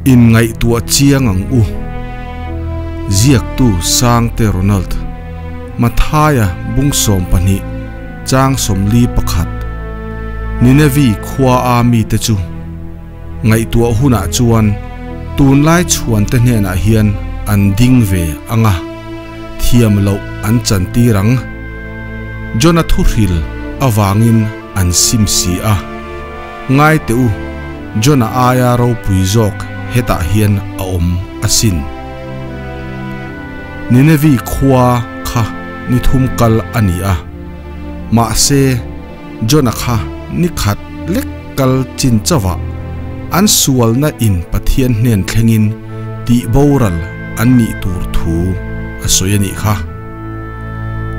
Inngaihtuah chiang ang u. Ziaktu Sangte Ronald, Mathaia bung 12, chang 41, Ninevi khua a mite chu ngaihtuah hunah chuan tunlai chhuante hnenah hian an ding ve anga, thiam loh an chantir ang. Jona thuhril avangin an sim si a. Ngai teh u, Jona aia ropui zawk hetah hian a awm asin. Ninevi khua kha ni thum kal a ni a, mahse Jona kha ni khat lek kal chin chauhah an sualna in Pathian hnen thlengin tih boral an nih tur thu a sawi a nih kha.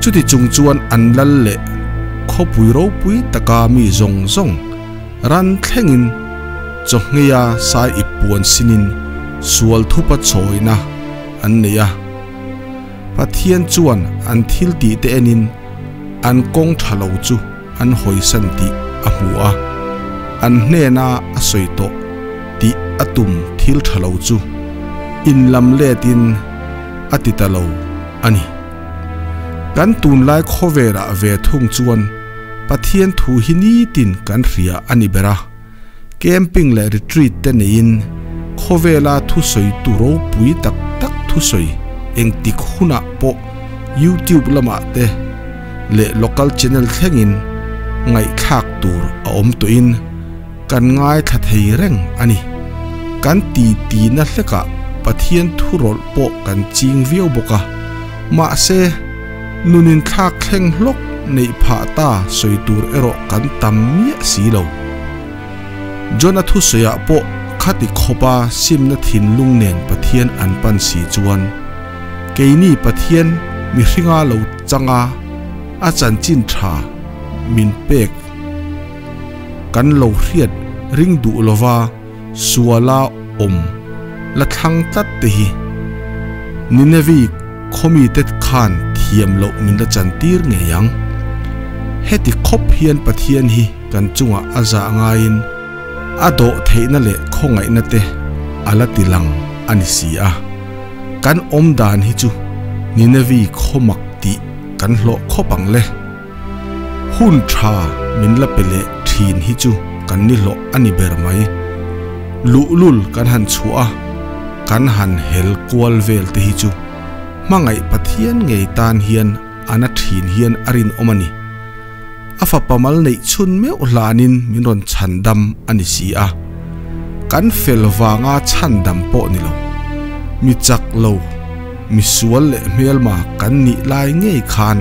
Chuti chung chuan an lal leh khawpui ropui taka mi zawng zawng ran thlengin chawhngheia sai ip puan sinin sual thupa chawina an nei a. Pathian chuan an thil tih te enin an kawng tha lo chu an hawisan tih a hmu a, an hnena a sawi tawh tih a tum thil tha lo chu in lam letin a ti ta lo a ni. Kan tunlai khawvelah ve thung chuan Pathian thu hi nitin kan hria a ni ber a, camping leh retreat te neiin khawvela thusawi tu ropui tak tak thusawi engtik hunah pawh YouTube lamah te leh local channel thlengin ngaihthlak tur a awm tawhin kan ngaithla thei reng a ni. Kan titi na hlekah Pathian thu rawlh pawh kan ching viau bawk a, mahse nunin thlak thleng hlawk neih phah ta sawi tur erawh kan tam miah si lo. Jona thusawiah pawh khati khawpa simna thinlung nen Pathian an pan si chuan keini Pathian mihringa lo changa a chanchin tha min pek kan lo hriat ring duh lova suala awm la thlang tlat te hi Ninevi khawmi te khan thiam loh min la chantir ngei ang. Heti khawp hian Pathian hi kan chungah a zah ngaiin a dawh theihna leh khawngaihna te a la ti lang a ni si a. Kan awm dan hi chu Ninevi khawmak tih kan hlawh khawp ang le. Hun tha min la pe leh thin hi chu kan ni hlawh a ni ber mai. Luhlul kan han chhuah a, kan han hel kual vel te hi chu hmangaih Pathian ngei tan hian a na thin hian a rinawm a ni. A fapa mal neih chhun meuh hlanin min rawn chhandam a ni si a. Kan fel vanga chhandam pawh ni lo. Mi chak lo, mi sual leh hmelma kan nih lai ngei khan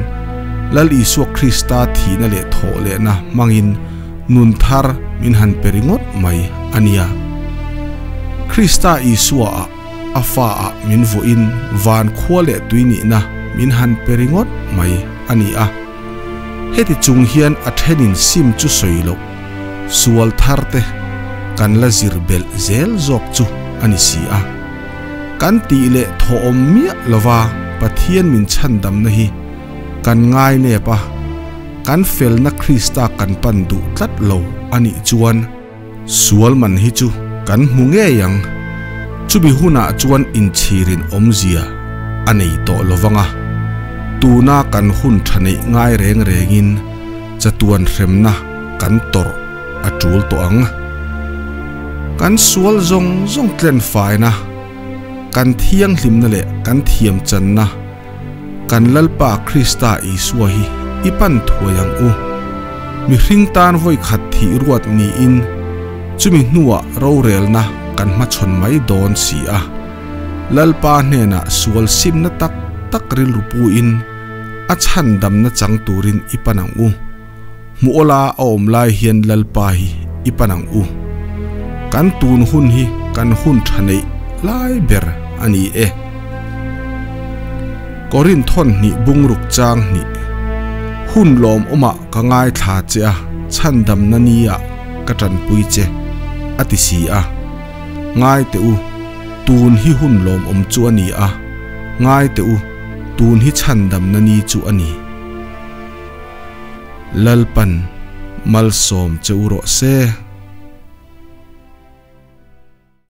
Lal Isua Krista thihna leh thawh lehna hmangin nun thar min han pe ringawt mai a nia. Krista Isua ah a fa ah min vuahin van khua leh tui nihna min han pe ringawt mai a ni a. Heti chung hian a thenin sim chu sawi loh, sual thar te kan la zir belh zel zawk chu a ni si a. Kan tih leh thawhawm miah lova Pathian min chhandamna hi kan ngai nep a, kan felna Krista kan pan duh tlat lo a nih chuan sual man hi chu kan hmu ngei ang. Chumi hunah chuan inchhirin awmzia a nei tawh lovang a, tuna kan hun tha neih ngai reng rengin chatuan hremna kan tawrh a tul tawh ang. Kan sual zawng zawng tlen faina, kan thianghlimna leh kan thiamchanna kan Lalpa Krista Isua hi i pan thuai ang u. Mihring tan vawi khat thih ruat niin chumi hnuah rorelna kan hmachhawn mai dawn si a. Lalpa hnenah sual simna tak tak rilru puin a chhandamna chang turin i pan ang u. Hmu awla a awm lai hian Lalpa hi i pan ang u. Kan tun hun hi kan hun tha neih lai ber a ni e. Korinth thawn hnih bungruk chang hnih hun lawmawmah ka ngaithla che a, chhandamna nia ka tanpui che a ti si a. Ngai teh u, tun hi hun lawmawm chu a ni a, ngai teh u, tun hi chhandamna ni chu a ni. Lalpan malsawm che u rawh se.